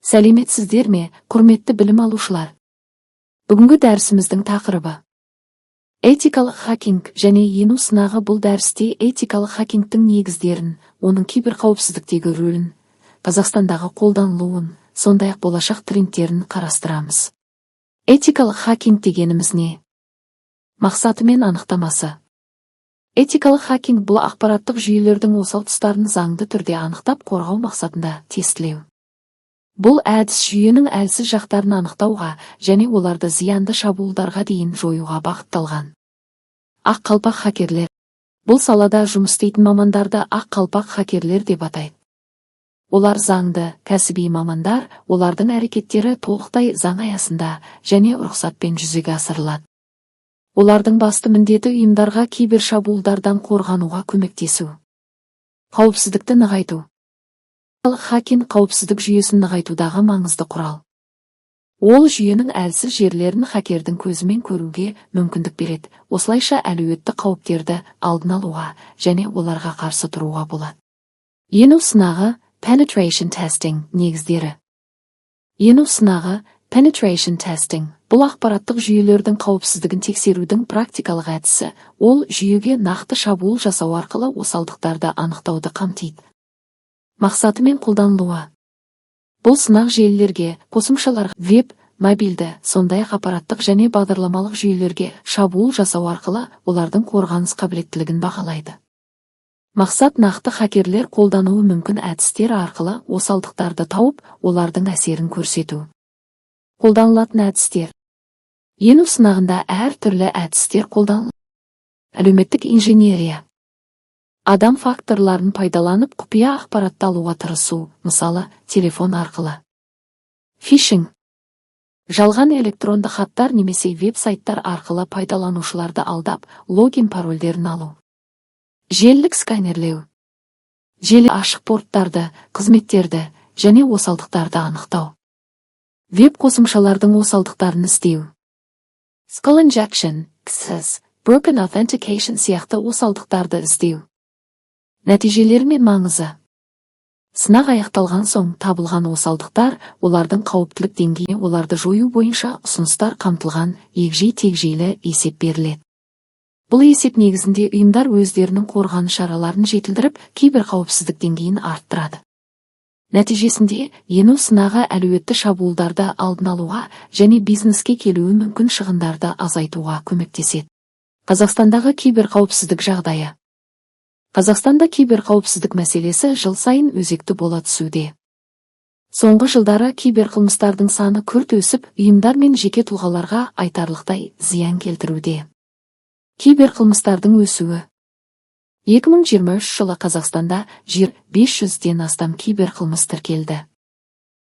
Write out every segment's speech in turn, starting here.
Сәлеметсіздер ме, құрметті білім алушылар! Бүгінгі дәрісіміздің тақырыбы: этикалық хакинг және ену сынағы. Бұл дәрісте этикалық хакингтің негіздерін, оның киберқауіпсіздіктегі рөлін, Қазақстандағы қолданылуын, сондай-ақ болашақ трендтерін қарастырамыз. Этикалық хакинг дегеніміз не? Мақсаты мен анықтамасы. Этикалық хакинг – бұл ақпараттық жүйелердің осал тұстарын заңды түрде анықтап, қорғау мақсатында тестілеу. Бұл әдіс жүйенің әлсіз жақтарын анықтауға және оларды зиянды шабуылдарға дейін жоюға бағытталған. Ақ қалпақ хакерлер. Бұл салада жұмыс істейтін мамандарды ақ қалпақ хакерлер деп атайды. Олар заңды, кәсіби мамандар, олардың әрекеттері толықтай заң аясында және рұқсатпен жүзеге асырылады. Олардың басты міндеті – ұйымдарға кибершабуылдардан қорғануға көмектесу. Қауіпсіздікті нығайту. Хакинг – қауіпсіздік жүйесін нығайтудағы маңызды құрал. Ол жүйенің әлсіз жерлерін хакердің көзімен көруге мүмкіндік береді. Осылайша әлеуетті қауіптерді алдын алуға және оларға қарсы тұруға болады. Ену сынағы, penetration testing, негіздері. Ену сынағы, penetration testing, бұл ақпараттық жүйелердің қауіпсіздігін тексерудің практикалық әдісі. Ол жүйеге нақты шабуыл жасау арқылы осалдықтарды анықтауды қамтиды. Мақсаты мен қолданылуы. Бұл сынақ желілерге, қосымшаларға, веб, мобильді, сондай-ақ аппараттық және бағдарламалық жүйелерге шабуыл жасау арқылы олардың қорғаныс қабілеттілігін бағалайды. Мақсат – нақты хакерлер қолдануы мүмкін әдістер арқылы осалдықтарды тауып, олардың әсерін көрсету. Қолданылатын әдістер. Ену сынағында әр түрлі әдістер қолданылады. Әлеуметтік инженерия: адам факторларын пайдаланып, құпия ақпаратты алуға тырысу, мысалы, телефон арқылы. Фишинг: жалған электронды хаттар немесе веб-сайттар арқылы пайдаланушыларды алдап, логин, парольдерін алу. Желілік сканерлеу: желі ашық порттарды, қызметтерді және осалдықтарды анықтау. Веб қосымшалардың осалдықтарын іздеу. SQL injection, XSS, broken authentication сияқты осалдықтарды іздеу. Нәтижелері мен маңызы. Сынақ аяқталған соң табылған осалдықтар, олардың қауіптілік деңгейі, оларды жою бойынша ұсыныстар қамтылған егжей-тегжейлі есеп беріледі. Бұл есеп негізінде ұйымдар өздерінің қорғаныс шараларын жетілдіріп, киберқауіпсіздік деңгейін арттырады. Нәтижесінде ену сынағы әлеуетті шабуылдарды алдын алуға және бизнеске келуі мүмкін шығындарды азайтуға көмектеседі. Қазақстандағы киберқауіпсіздік жағдайы. Қазақстанда киберқауіпсіздік мәселесі жыл сайын өзекті бола түсуде. Соңғы жылдары киберқылмыстардың саны күрт өсіп, ұйымдар мен жеке тұлғаларға айтарлықтай зиян келтіруде. Киберқылмыстардың өсуі. 2023 жылы Қазақстанда 500-ден астам киберқылмыс тіркелді.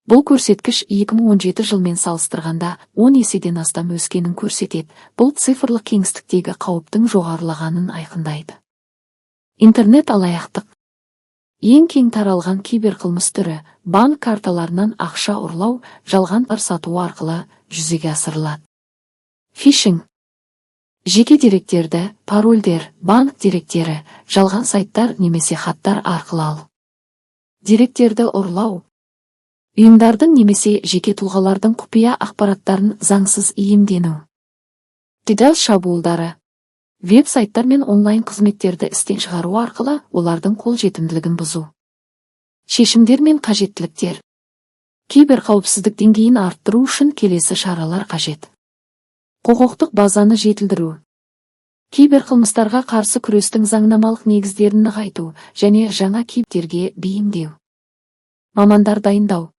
Бұл көрсеткіш 2017 жылмен салыстырғанда 10 еседен астам өскенін көрсетеді. Бұл цифрлық кеңістіктегі қауіптің жоғарылағанын айқындайды. Интернет алаяқтық. Ең кең таралған киберқылмыс түрі банк карталарынан ақша ұрлау, жалған сату арқылы жүзеге асырылады. Фишинг: жеке деректерді, парольдер, банк деректері, жалған сайттар немесе хаттар арқылы алу. Деректерді ұрлау. Ұйымдардың немесе жеке тұлғалардың құпия ақпараттарын заңсыз иемдену. DDoS шабуылдары: веб-сайттар мен онлайн қызметтерді істен шығару арқылы олардың қолжетімділігін бұзу. Шешімдер мен қажеттіліктер. Киберқауіпсіздік деңгейін арттыру үшін келесі шаралар қажет. Құқықтық базаны жетілдіру. Киберқылмыстарға қарсы күрестің заңнамалық негіздерін нығайту және жаңа қауіптерге бейімдеу. Мамандар дайындау.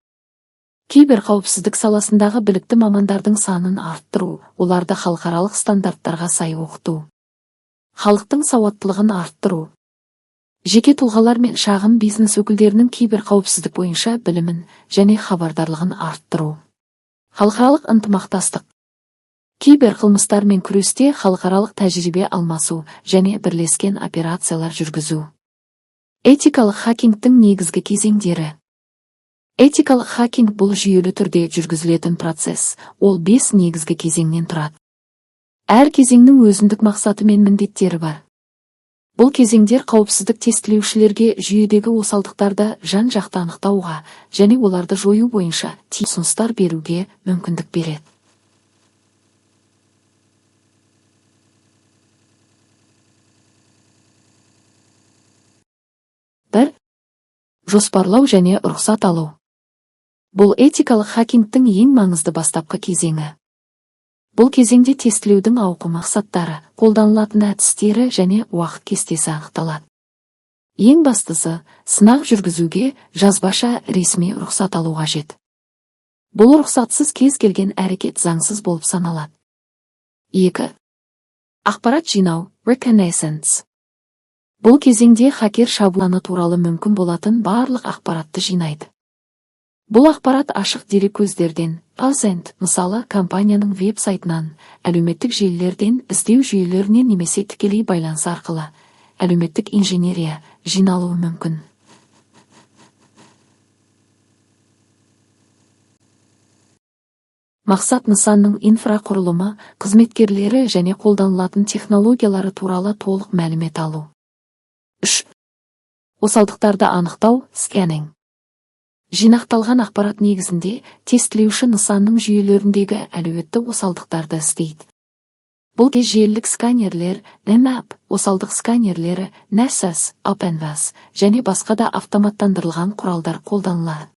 Киберқауіпсіздік саласындағы білікті мамандардың санын арттыру, оларды халықаралық стандарттарға сай оқыту. Халықтың сауаттылығын арттыру. Жеке тұлғалар мен шағын бизнес өкілдерінің киберқауіпсіздік бойынша білімін және хабардарлығын арттыру. Халықаралық ынтымақтастық. Киберқылмыстармен күресте халықаралық тәжірибе алмасу және бірлескен операциялар жүргізу. Этикалық хакингтің негізгі кезеңдері. Этикалық хакинг – бұл жүйелі түрде жүргізілетін процесс. Ол бес негізгі кезеңнен тұрады. Әр кезеңнің өзіндік мақсаты мен міндеттері бар. Бұл кезеңдер қауіпсіздік тестілеушілерге жүйедегі осалдықтарды жан-жақты анықтауға және оларды жою бойынша тиімді ұсыныстар беруге мүмкіндік береді. 1. Жоспарлау және рұқсат алу. Бұл этикалық хакингтің ең маңызды бастапқы кезеңі. Бұл кезеңде тестілеудің ауқымы, мақсаттары, қолданылатын әдістері және уақыт кестесі анықталады. Ең бастысы, сынақ жүргізуге жазбаша ресми рұқсат алу қажет. Бұл рұқсатсыз кез келген әрекет заңсыз болып саналады. 2. Ақпарат жинау, reconnaissance. Бұл кезеңде хакер шабуылы туралы мүмкін болатын барлық ақпаратты жинайды. Бұл ақпарат ашық дереккөздерден, OSINT, мысалы, компанияның веб-сайтынан, әлеуметтік желілерден, іздеу жүйелерінен немесе тікелей байланыс арқылы, әлеуметтік инженерия, жиналуы мүмкін. Мақсат нысанның инфрақұрылымы, қызметкерлері және қолданылатын технологиялары туралы толық мәлімет алу. 3. Осалдықтарды анықтау, scanning. Жинақталған ақпарат негізінде тестілеуші нысанның жүйелеріндегі әлеуетті осалдықтарды іздейді. Бұл желілік сканерлер, Nmap, осалдық сканерлері, Nessus, OpenVAS және басқа да автоматтандырылған құралдар қолданылады.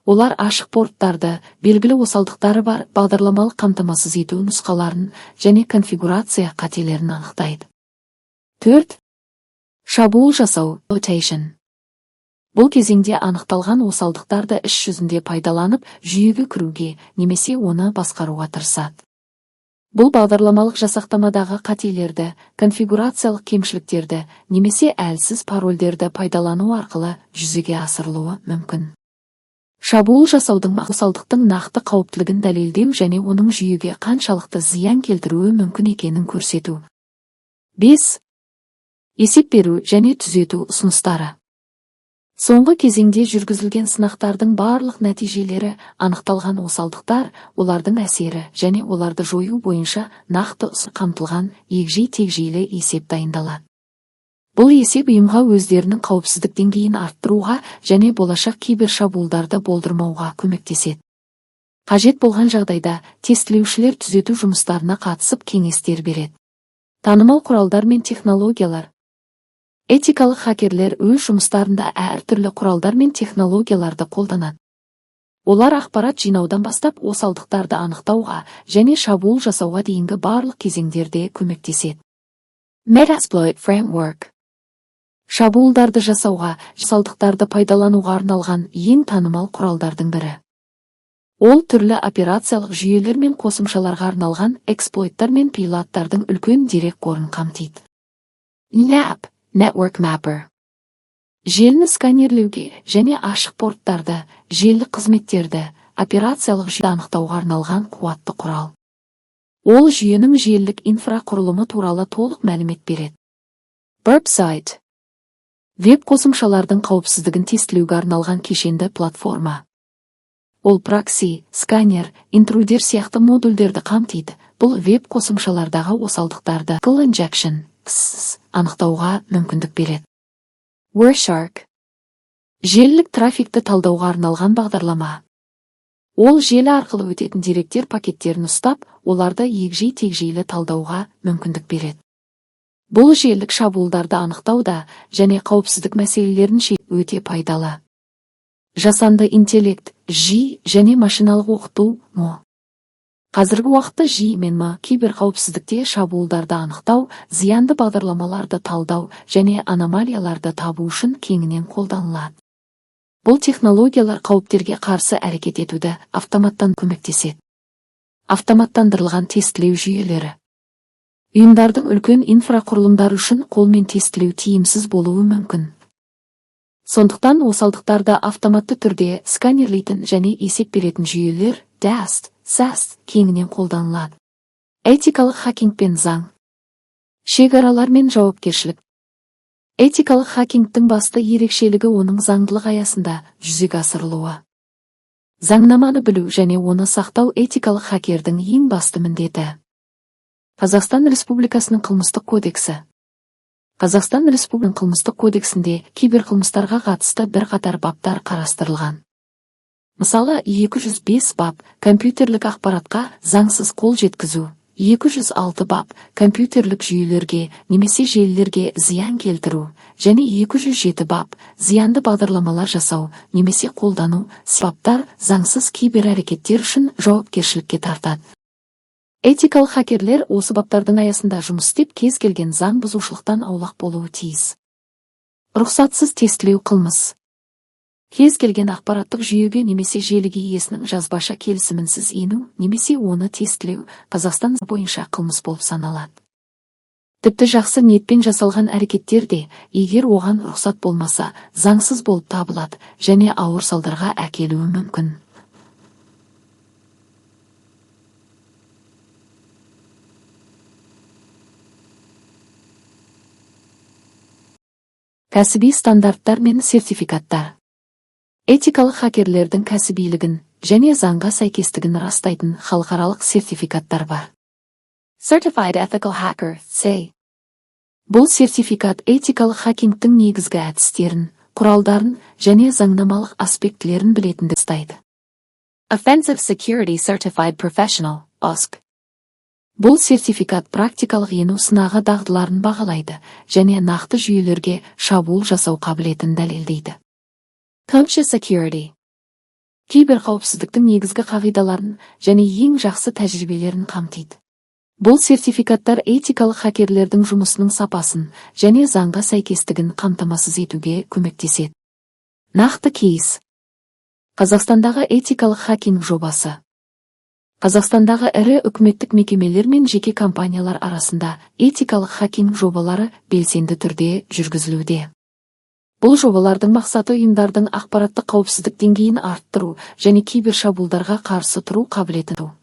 Олар ашық порттарды, белгілі осалдықтары бар бағдарламалық қамтамасыз ету нұсқаларын және конфигурация қателерін анықтайды. 4. Шабуыл жасау, exploitation. Бұл кезеңде анықталған осалдықтарды іс жүзінде пайдаланып, жүйеге кіруге немесе оны басқаруға тырысады. Бұл бағдарламалық жасақтамадағы қателерді, конфигурациялық кемшіліктерді немесе әлсіз парольдерді пайдалану арқылы жүзеге асырылуы мүмкін. Шабуыл жасаудың осалдықтың нақты қауіптілігін дәлелдеу және оның жүйеге қаншалықты зиян келтіруі мүмкін екенін көрсету. 5. Есеп беру және түзету ұсыныстары. Соңғы кезеңде жүргізілген сынақтардың барлық нәтижелері, анықталған осалдықтар, олардың әсері және оларды жою бойынша нақты қамтылған егжей-тегжейлі есеп дайындалады. Бұл есеп ұйымға өздерінің қауіпсіздік деңгейін арттыруға және болашақ кибершабуылдарды болдырмауға көмектеседі. Қажет болған жағдайда тестілеушілер түзету жұмыстарына қатысып кеңестер береді. Танымал құралдар мен технологиялар. Этикалық хакерлер өз жұмыстарында әртүрлі құралдар мен технологияларды қолданады. Олар ақпарат жинаудан бастап осалдықтарды анықтауға және шабуыл жасауға дейінгі барлық кезеңдерде көмектеседі. Metasploit Framework. Шабуылдарды жасауға, осалдықтарды пайдалануға арналған ең танымал құралдардың бірі. Ол түрлі операциялық жүйелер мен қосымшаларға арналған эксплойттар мен пейлоадтардың үлкен дерек қорын қамтиды. Nmap, Network Mapper. Желіні сканерлеуге және ашық порттарды, желілік қызметтерді, операциялық жүйені анықтауға арналған қуатты құрал. Ол жүйенің желілік инфрақұрылымы туралы толық мәлімет береді. Burp Suite. Веб қосымшалардың қауіпсіздігін тестілеуге арналған кешенді платформа. Ол прокси, сканер, интрудер сияқты модульдерді қамтиды. Бұл веб қосымшалардағы осалдықтарды SQL injection, XSS, анықтауға мүмкіндік береді. Wireshark. Желілік трафикті талдауға арналған бағдарлама. Ол желі арқылы өтетін деректер пакеттерін ұстап, оларды егжей-тегжейлі талдауға мүмкіндік береді. Бұл желілік шабуылдарды анықтауда және қауіпсіздік мәселелерін шешуде өте пайдалы. Жасанды интеллект, ЖИ және машиналық оқыту, МО. Қазіргі уақытта ЖИ мен МО киберқауіпсіздікте шабуылдарды анықтау, зиянды бағдарламаларды талдау және аномалияларды табу үшін кеңінен қолданылады. Бұл технологиялар қауіптерге қарсы әрекет етуді автоматтан көмектеседі. Автоматтандырылған тестілеу жүйелері. Ұйымдардың үлкен инфрақұрылымдары үшін қолмен тестілеу тиімсіз болуы мүмкін. Сондықтан осалдықтарды автоматты түрде сканерлейтін және есеп беретін жүйелер DAST, SAST кеңінен қолданылады. Этикалық хакинг пен заң. Шекаралар мен жауапкершілік. Этикалық хакингтің басты ерекшелігі оның заңдылық аясында жүзеге асырылуы. Заңнаманы білу және оны сақтау этикалық хакердің ең басты міндеті. Қазақстан Республикасының Қылмыстық кодексі. Қазақстан Республикасының Қылмыстық кодексінде киберқылмыстарға қатысты бірқатар баптар қарастырылған. Мысалы, 205 бап компьютерлік ақпаратқа заңсыз қол жеткізу, 206 бап компьютерлік жүйелерге немесе желілерге зиян келтіру және 207 бап зиянды бағдарламалар жасау немесе қолдану. Баптар заңсыз киберәрекеттер үшін жауапкершілікке тартады. Этикалық хакерлер осы баптардың аясында жұмыс істеп, кез келген заң бұзушылықтан аулақ болуы тиіс. Рұқсатсыз тестілеу қылмыс. Кез келген ақпараттық жүйеге немесе желіге иесінің жазбаша келісімінсіз ену немесе оны тестілеу Қазақстан бойынша қылмыс болып саналады. Тіпті жақсы ниетпен жасалған әрекеттер де, егер оған рұқсат болмаса, заңсыз болып табылады және ауыр салдарға әкелуі мүмкін. Кәсіби стандарттар мен сертификаттар. Этикалық хакерлердің кәсібилігін және заңға сәйкестігін растайтын халықаралық сертификаттар бар. Certified Ethical Hacker, CEH. Бұл сертификат этикалық хакингтің негізгі әдістерін, құралдарын және заңнамалық аспектілерін білетінді растайды. Offensive Security Certified Professional, OSCP. Бұл сертификат практикалық ену сынағы дағдыларын бағалайды және нақты жүйелерге шабуыл жасау қабілетін дәлелдейді. CompTIA Security. Киберқауіпсіздіктің негізгі қағидаларын және ең жақсы тәжірибелерін қамтиды. Бұл сертификаттар этикалық хакерлердің жұмысының сапасын және заңға сәйкестігін қамтамасыз етуге көмектеседі. Нақты кейс. Қазақстандағы этикалық хакинг жобасы. Қазақстандағы ірі үкіметтік мекемелер мен жеке компаниялар арасында этикалық хакинг жобалары белсенді түрде жүргізілуде. Бұл жобалардың мақсаты ұйымдардың ақпараттық қауіпсіздік деңгейін арттыру және кибершабуылдарға қарсы тұру қабілетін.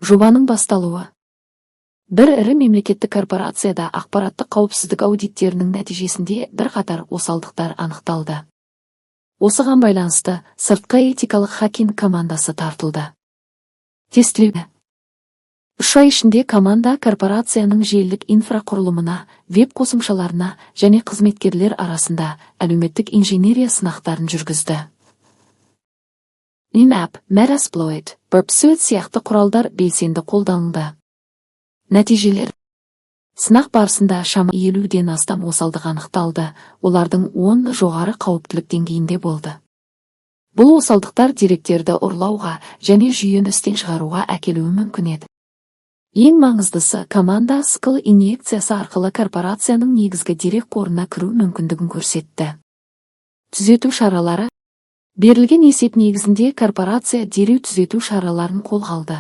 Жобаның басталуы. Бір ірі мемлекеттік корпорацияда ақпараттық қауіпсіздік аудиттерінің нәтижесінде бірқатар осалдықтар анықталды. Осыған байланысты сыртқы этикалық хакинг командасы тартылды. Тестілеу. 3 ай ішінде команда корпорацияның желілік инфрақұрылымына, веб қосымшаларына және қызметкерлер арасында әлеуметтік инженерия сынақтарын жүргізді. Nmap, Metasploit, Burp Suite сияқты құралдар белсенді қолданылды. Нәтижелер. Сынақ барысында шама 50-ден астам осалдық анықталды, олардың 10 жоғары қауіптілік деңгейінде болды. Бұл осалдықтар деректерді ұрлауға және жүйені істен шығаруға әкелуі мүмкін еді. Ең маңыздысы, команда SQL инъекциясы арқылы корпорацияның негізгі дерек қорына кіру мүмкіндігін көрсетті. Түзету шаралары. Берілген есеп негізінде корпорация дереу түзету шараларын қолға алды.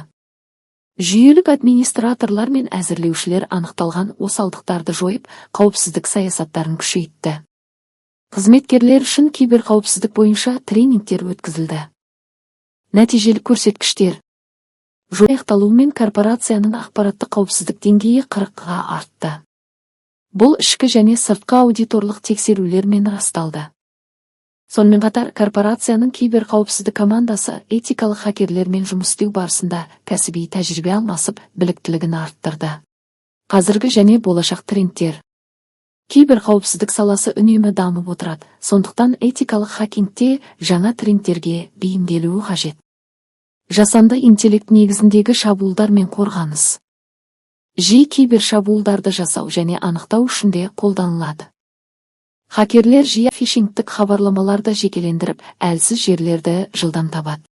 Жүйелік администраторлар мен әзірлеушілер анықталған осалдықтарды жойып, қауіпсіздік саясаттарын күшейтті. Қызметкерлер үшін киберқауіпсіздік бойынша тренингтер өткізілді. Нәтижелі көрсеткіштер. Жоба аяқталуымен корпорацияның ақпараттық қауіпсіздік деңгейі 40-ға артты. Бұл ішкі және сыртқы аудиторлық тексерулермен расталды. Сонымен қатар корпорацияның киберқауіпсіздік командасы этикалық хакерлермен жұмыс істеу барысында кәсіби тәжірибе алмасып, біліктілігін арттырды. Қазіргі және болашақ трендтер. Киберқауіпсіздік саласы үнемі дамып отырады, сондықтан этикалық хакингте жаңа трендтерге бейімделуі қажет. Жасанды интеллект негізіндегі шабуылдар мен қорғаныс. ЖИ кибершабуылдарды жасау және анықтау үшін де қолданылады. Хакерлер жиі фишингтік хабарламаларды жекелендіріп, әлсіз жерлерді жылдам табады.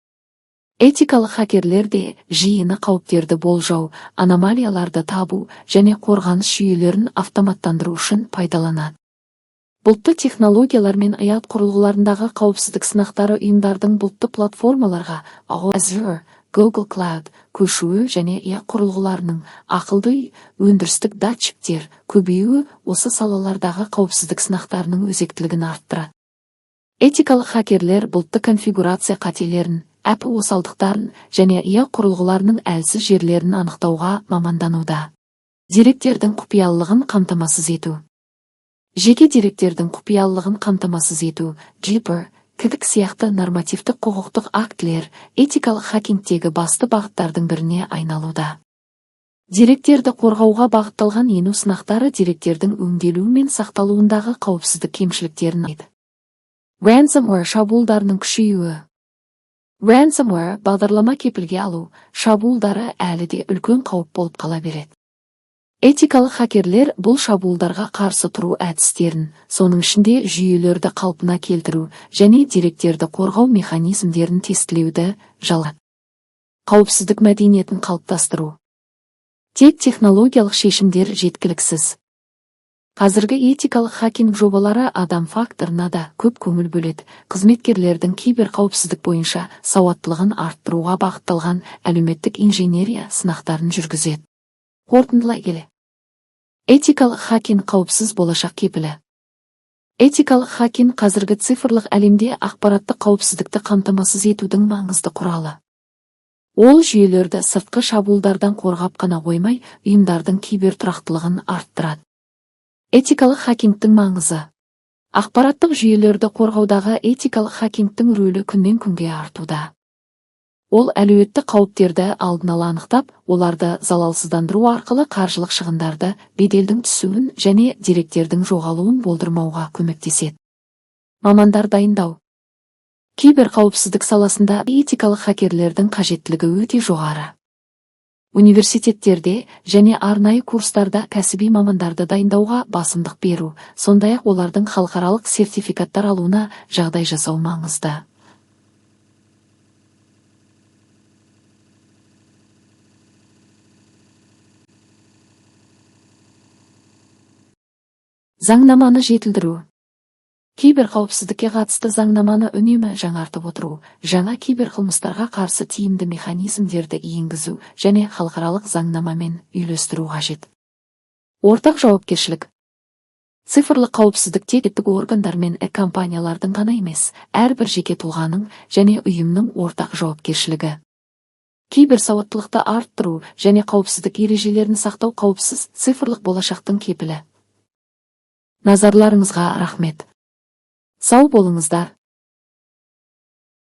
Этикалық хакерлер де ЖИ-ні қауіптерді болжау, аномалияларды табу және қорғаныс жүйелерін автоматтандыру үшін пайдаланады. Бұлтты технологиялар мен ИА құрылғыларындағы қауіпсіздік сынақтары. Ұйымдардың бұлтты платформаларға, Azure, Google Cloud, көшуі және ИА құрылғыларының, ақылды үй, өндірістік датчиктер көбеюі осы салалардағы қауіпсіздік сынақтарының өзектілігін арттырады. Этикалық хакерлер бұлтты конфигурация қателерін, API осалдықтарын және ИА құрылғыларының әлсіз жерлерін анықтауға мамандануда. Деректердің құпиялылығын қамтамасыз ету. Жеке деректердің құпиялылығын қамтамасыз ету, GDPR, КІДІК сияқты нормативтік құқықтық актілер этикалық хакингтегі басты бағыттардың біріне айналуда. Деректерді қорғауға бағытталған ену сынақтары деректердің өңделуі мен сақталуындағы қауіпсіздік кемшіліктерін айтады. Ransomware шабуылдарының күшеюі. Ransomware бағдарлама кепілге алу шабуылдары әлі де үлкен қауіп болып қала береді. Этикалық хакерлер бұл шабуылдарға қарсы тұру әдістерін, соның ішінде жүйелерді қалпына келтіру және деректерді қорғау механизмдерін тестілеуді жалғастырады. Қауіпсіздік мәдениетін қалыптастыру. Тек технологиялық шешімдер жеткіліксіз. Қазіргі этикалық хакинг жобалары адам факторына да көп көңіл бөледі. Қызметкерлердің киберқауіпсіздік бойынша сауаттылығын арттыруға бағытталған әлеуметтік инженерия сынақтарын жүргізеді. Қорытындылай келе, этикалық хакинг — қауіпсіз болашақ кепілі. Этикалық хакинг қазіргі цифрлық әлемде ақпараттық қауіпсіздікті қамтамасыз етудің маңызды құралы. Ол жүйелерді сыртқы шабуылдардан қорғап қана қоймай, ұйымдардың кибертұрақтылығын арттырады. Этикалық хакингтің маңызы. Ақпараттық жүйелерді қорғаудағы этикалық хакингтің рөлі күннен күнге артуда. Ол әлеуетті қауіптерді алдын ала анықтап, оларды залалсыздандыру арқылы қаржылық шығындарды, беделдің түсуін және деректердің жоғалуын болдырмауға көмектеседі. Мамандар дайындау. Киберқауіпсіздік саласында этикалық хакерлердің қажеттілігі өте жоғары. Университеттерде және арнайы курстарда кәсіби мамандарды дайындауға басымдық беру, сондай-ақ олардың халықаралық сертификаттар алуына жағдай жасау маңызды. Заңнаманы жетілдіру. Киберқауіпсіздікке қатысты заңнаманы үнемі жаңартып отыру, жаңа киберқылмыстарға қарсы тиімді механизмдерді енгізу және халықаралық заңнамамен үйлестіру қажет. Ортақ жауапкершілік. Цифрлық қауіпсіздік тек мемлекеттік органдар мен компаниялардың ғана емес, әрбір жеке тұлғаның және ұйымның ортақ жауапкершілігі. Киберсауаттылықты арттыру және қауіпсіздік ережелерін сақтау — қауіпсіз цифрлық болашақтың кепілі. Назарларыңызға рахмет. Сау болыңыздар.